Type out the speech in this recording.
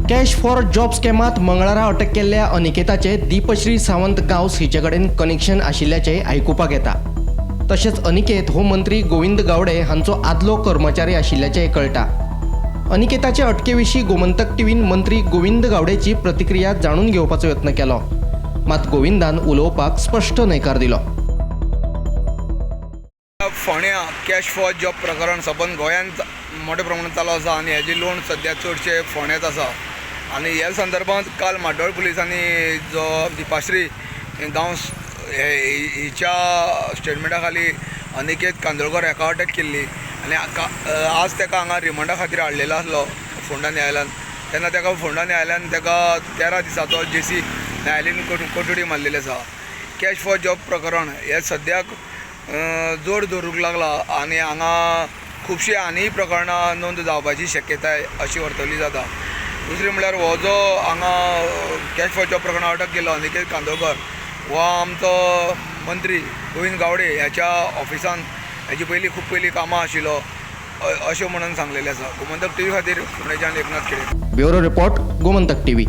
Cash for job स्कॅमात मंगळारा अटक केल्ल्या अनिकेताचे दीपश्री सावंत गांवस हिचे कडेन कनेक्शन आशिल्ल्याचें आयकुपाक येता. तशेंच अनिकेत हो मंत्री गोविंद गावडे हांचो आदलो कर्मचारी आशिल्ल्याचें कळटा. अनिकेताचे अटके विशीं गोमंतक टीव्हीन मंत्री गोविंद गावडेची प्रतिक्रिया जाणून घेवपाचो यत्न केलो, मात गोविंदान उलोवपाक स्पश्ट न्हयकार दिलो. फोंड्या कॅश फॉर जॉब प्रकरण सबंद गोंयांत मोठ्या प्रमाणात चालू आसा आनी हेजी लोण सद्या चडशे फोंड्यांत आसा. आनी ह्या संदर्भात काल म्हाड्डोळ पुलिसांनी जो दीपाश्री गांवस हिच्या स्टेटमेंटा खाली अनिकेत कांदोळकर हाका अटक केल्ली आनी आज ताका हांगा रिमांडा खातीर हाडलेलो आसलो फोंडा न्यायालयान. तेन्ना ताका फोंडा न्यायालयान ताका 13 दिसाचो जेसी न्यायालयीन कोठडी मारलेली आसा. कॅश फॉर जॉब प्रकरण हे सद्याक जोर धरूंक लागला आनी हांगा खुबशीं आनी प्रकरणां नोंद जावपाची शक्यताय अशी वर्तवली जाता. दुसरें म्हणल्यार हो जो हांगा कॅश फॉर जॉब प्रकरणां अटक केल्लो अनिकेत कांदोळकर हो आमचो मंत्री गोविंद गावडे ह्याच्या ऑफिसान हेजी पयलीं खूब पयलीं कामां आशिल्लो अशें म्हणून सांगलेलें आसा. गोमंतक टीव्ही खातीर फोंडेच्यान Eknath Khede. Bureau report, Gomantak TV.